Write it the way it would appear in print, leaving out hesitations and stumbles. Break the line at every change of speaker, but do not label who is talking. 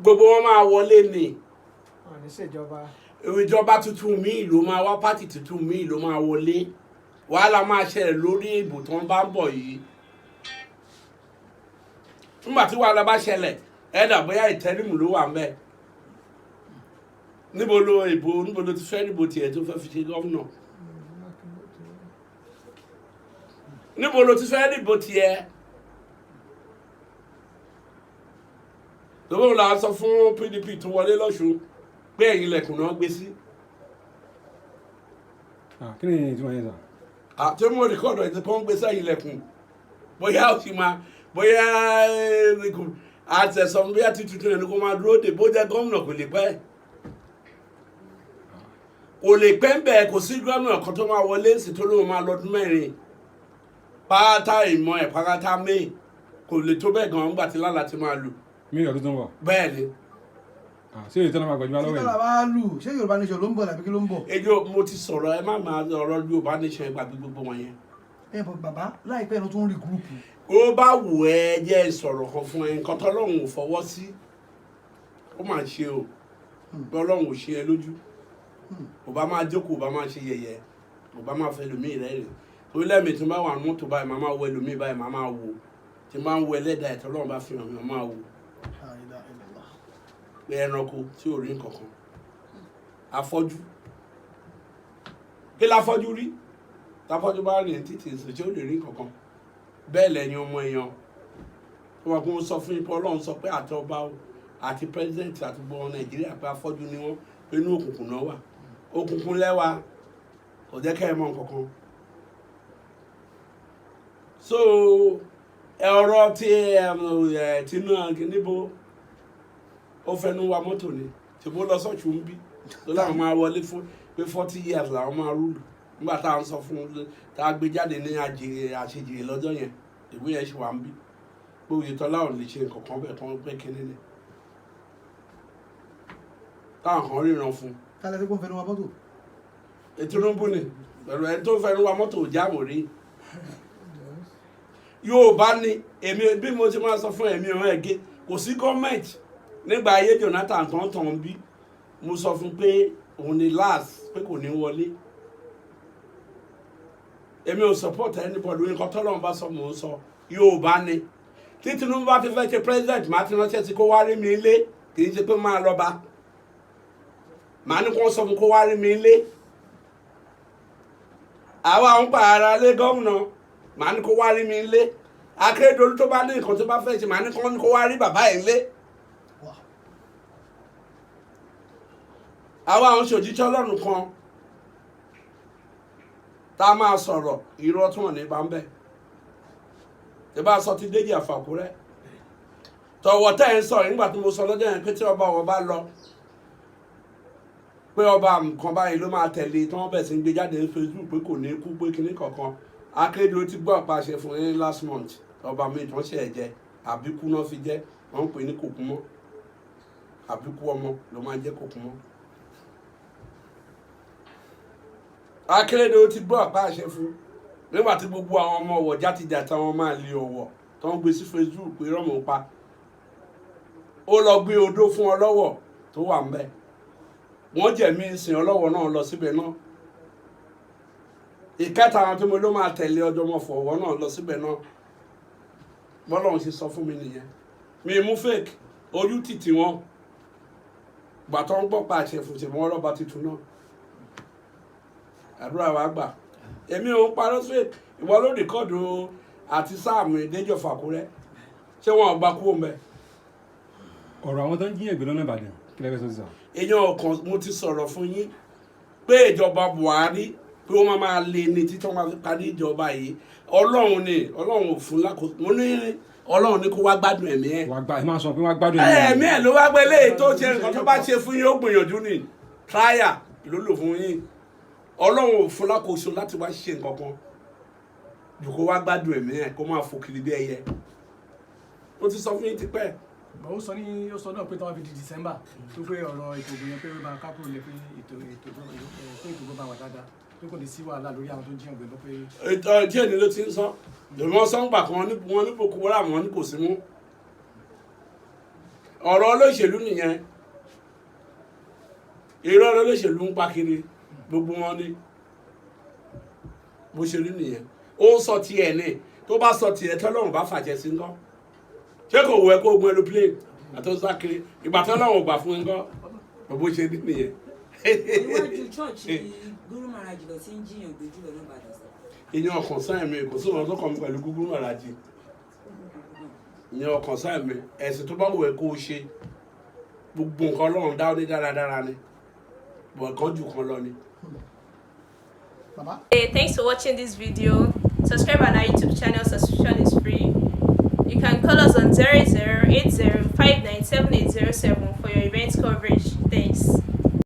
Gbogbo wọn máa wọlé ni.
Wọn ní ṣèjọba.
Ìjọba tuntun míì ló máa wá, party tuntun míì ló máa wọlé. Wàhálà máa ṣẹlẹ̀ lórí ìbò tó ń bá ń bọ̀ yìí. Nígbà tí wàhálà bá ṣẹlẹ̀, ẹ̀dà bóyá interim ló wà ńbẹ̀. Níbo ló ìbò, níbo ló ti fẹ́ níbo tiẹ̀ tó fẹ́ fi ṣe gómìnà? Níbo ló ti fẹ́ níbo tiẹ̀? Lọ́wọ́ la sọ fún PDP tó wọlé lọ́sùn pé ẹ̀yìn ilẹ̀kùn náà gbé sí.
Ah, kí ni ìtumọ̀ yẹn sà?
Àti mo record ẹ̀ tí kò ń gbé sẹ́yìn ilẹ̀kùn, bóyá ó ti máa bóyá àtẹ̀sán, bóyá tuntun ẹni kó máa dúró dè, bó jẹ́ gómìnà kò lè pẹ́, kò lè pẹ́ ń bẹ̀. Kò sí gómìnà kan tó máa wọlé sí tó lóun máa lọ́dún 4 pátá ìmọ̀ ẹ̀ pátá may kò lè tó bẹ́ẹ̀ gan-an nígbà tí lálá ti máa lù.
Mí ọdún tó ń bọ̀.
Bẹ́ẹ̀ ni.
Ah, ṣé èyí tó náà máa gbàjúmọ́ lọ́wọ́
Tí
yìí?
tọ́lá bá lù, ṣé Yorùbá Nation ló ń bọ̀ tàbí kí ló ń bọ̀?
Ejò mo ti sọ̀rọ̀, ẹ má máa ọ̀rọ̀ Yorùbá Nation, ìgbàgbé gbogbo wọn yẹn.
Ẹ bọ̀ bàbá, láìpẹ́ ló tún rí group.
Ó bá wù ẹ́ jẹ́ sọ̀rọ̀ kan fún ẹ, nǹkan tọ́lọ́run ò fọwọ́ sí ó máa ṣe o. Bí Ọlọ́run ò ṣe ẹ lójú, ò bá máa jókòó, ò bá máa ṣe yẹ̀yẹ́, ò bá máa fẹ́ lòmíì rẹ́rìn. Torí lẹ́mìí tí n bá wà ní mọ́tò báyìí, màá máa wo ẹlòmíì báyìí, màá máa wo tí n bá ń wo ẹlẹ́dàá ẹ̀ tọ́lọ́run bá fi hàn mí, màá máa wo pé ẹranko tí ò rí nǹkan kan, afọ́jú, kí láfọ́jú rí? Táfọ́jú bá rìn títì ìsìn tí ó lè rí nǹkan kan. Bẹ́ẹ̀ lẹ́yìn ọmọ èèyàn wọn kò sọ fún yín pé Ọlọ́run sọ pé àti ọba o àti president àti gbogbo Nàìjíríà pé afọ́jú ni wọ́n, pé inú òkùnkùn náà wà, òkùnkùn lẹ́wà kò jẹ́ kẹ́ ẹ mọ̀ nǹkan kan. So ọ̀rọ̀ tí Tinubu níbo ó fẹnu wa mọ́tò ni tìbó lọ sọ́ọ̀tù ń bí tó láwọn máa wọlé fún pé 40 years làwọn máa rule. Nígbà tá à ń sọ fún un, tá a gbé jáde ní àṣejìrè lọ́jọ́ yẹn, ìwé yẹn ṣì wà ń bí pé Oyètọ́lá ò lè ṣe nǹkan kan bẹ́ẹ̀ kan pé kínní ni táwọn kan ríran fún un.
Tálẹ́ tí kò ń fẹnu wa mọ́tò?
Tinubu ni pẹ̀lú ẹni tó fẹnu wa mọ́tò jáàmù rí. Yorùbá ni èmi, bí mo ti máa sọ fún ẹ̀mí ọ̀hún ẹ̀gẹ́, kò sí gọ́ọ̀mẹ̀ntì nígbà ayé Jonathan tán tán bí mo sọ fún pé òun ni last, pé kò ní wọlé. Èmi ò support anybody. Nǹkan tọ́lọ́run bá sọ mò ń sọ. Yorùbá ni tí Tinubu bá ti fẹ́ ṣe president, máa ti ránṣẹ́ sí kó wá rí mi ilé. Kì í ṣe pé máa lọ bá màá ní kó sọ fún kó wá rí mi ilé. Àwa ń pa ara lé gómìnà, màá ní kó wá rí mi ilé. Akérédolú tó bá ní nǹkan tó bá fẹ́ ṣe, màá ní kó wá rí bàbá ẹ̀ lé. Àwa àwọn ṣòjíṣẹ́ Ọlọ́run kan tá a máa sọ̀rọ̀ irọ́ tí wọ́n ní bá ń bẹ̀. Tí bá sọ ti Déjì Àfàkúrẹ́ tọ̀wọ̀ tẹ́ ẹ̀ ń sọ̀rọ̀ nígbà tí mo sọ lọ́jọ́ yẹn pé tí ọba ọ̀wọ̀ bá lọ, pé ọba nǹkan báyìí ló máa tẹ̀lé, tí wọ́n bẹ̀ sí ń gbé jáde ní Facebook pé kò ní kú, pé kinní kankan. Akérédolú ti gbọ́ àpàṣẹ fún yín last month, ọba mi tí wọ́n ṣe ẹ̀jẹ̀ àbíkú náà fi jẹ́, wọ́n ń pè ní kòkúmọ́, àbíkú ọmọ ló máa ń jẹ́ kòkúmọ́. Akérédolú ti gbọ́ àpàṣẹ fún nígbà tí gbogbo àwọn ọmọ ọ̀wọ̀ játijàti, àwọn máa lè ọ̀wọ̀ tó ń gbé sí Facebook pé rọ́mọ̀ ń pa, ó lọ gbé odó fún ọlọ́wọ̀ tó wà ń bẹ̀, wọ́n jẹ̀mí ìsìn ọlọ́wọ̀ náà lọ síbẹ̀ náà. Ìkẹta àwọn tí mo ló máa tẹ̀lé ọjọ́ mọ̀ fọ̀wọ́ náà lọ síbẹ̀ náà. Bọ́lọ́run ṣe sọ fún mi nìyẹn. Mi mú fake ojú tìtì wọn gbà tó ń gbọ́ pa àṣẹ fún ṣèbọn ọlọ́ba tuntun náà. Àdúrà wa gbà. Èmi ò ń parọ́ sí ìwọ ló record àti sáàmù ìdẹ́jọ́ Fàkúrẹ́, ṣé wọn ò gbà kú òun bẹ́ẹ̀?
Ọ̀rọ̀ àwọn tó ń jíyàn gbé lọ́nà Ìbàdàn, kí lẹ fẹ́ sọ sí sà?
Èèyàn ọ̀kan, mo ti sọ̀rọ̀ fún yín pé ìjọba Buhari, pé ó máa máa lé ní títí wọ́n máa fi parí ìjọba yìí. Ọlọ́run ni, Ọlọ́run ò fún lákòóso. Mo ní Ọlọ́run ní kó wá gbádùn ẹ̀mí ẹ̀.
Wàá gbà, ẹ máa sọ pé wàá gbádùn
ẹ̀mí ẹ̀ ló wá gbé léyìí tó ṣe nǹkan tó bá ṣe fún yín, ó gbìyànjú ni tíráyà ló lò fún yín. Ọlọ́run ò fún lákòóso láti wá ṣe nǹkan kan jù kó wá gbádùn ẹ̀mí ẹ̀, kó máa fò kiri bí ẹyẹ. Mo ti sọ fún yín tipẹ́.
Ó sọ ní, ó sọ náà pé tí wọ́n fi di December tó pé ọ̀rọ̀ ètò ìbò yẹn, pé ó máa ká kúrò lẹ, pé ètò ètò pé ètò ìbò máa wà dáadáa, pé kò ní sí wàhálà lórí àwọn tó ń jiyàn gbé lọ pé.
Ètò díẹ̀ ni ló ti ń sọ lèmi. Wọ́n sọ ń gbà kan wọn ní Boko Haram, wọn ní kò sí mú. Ọ̀rọ̀ olóṣèlú nìyẹn. Irọ́ olóṣèlú ń pa kiri gbogbo wọn ni. Bó ṣe rí nìyẹn. Ó ń sọ tiẹ̀ ní, tó bá sọ tiẹ̀, tọ́lọ́run bá fàjẹ́ sí ńkọ́? Ṣé kò wù ẹ́ kó gun aeroplane àti ó sá kiri ìgbà tọ́lọ́run ò gbà fún ńkọ́? Bó ṣe rí nìyẹn.
Iwájú church Guru Maharaj lọ sí ń jíyàn gbé jùlọ ní Ìbàdàn sọ.
Ìyẹn ọkàn sáà mi, kò sí ọ̀rọ̀ tó kàn mí pẹ̀lú Guru Maharaj. Ìyẹn ọkàn sáà mi. Ẹ̀sìn tó bá wù ẹ́ kó o ṣe, gbogbo nǹkan Ọlọ́run dá ó ní dáradára ni, bọ̀ kan jù kan lọ ni.
Bàbá.
Hey, thanks for watching this video. Subscribe on our YouTube channel, subscription is free. You can call us on 0080 for your event coverage. Thanks.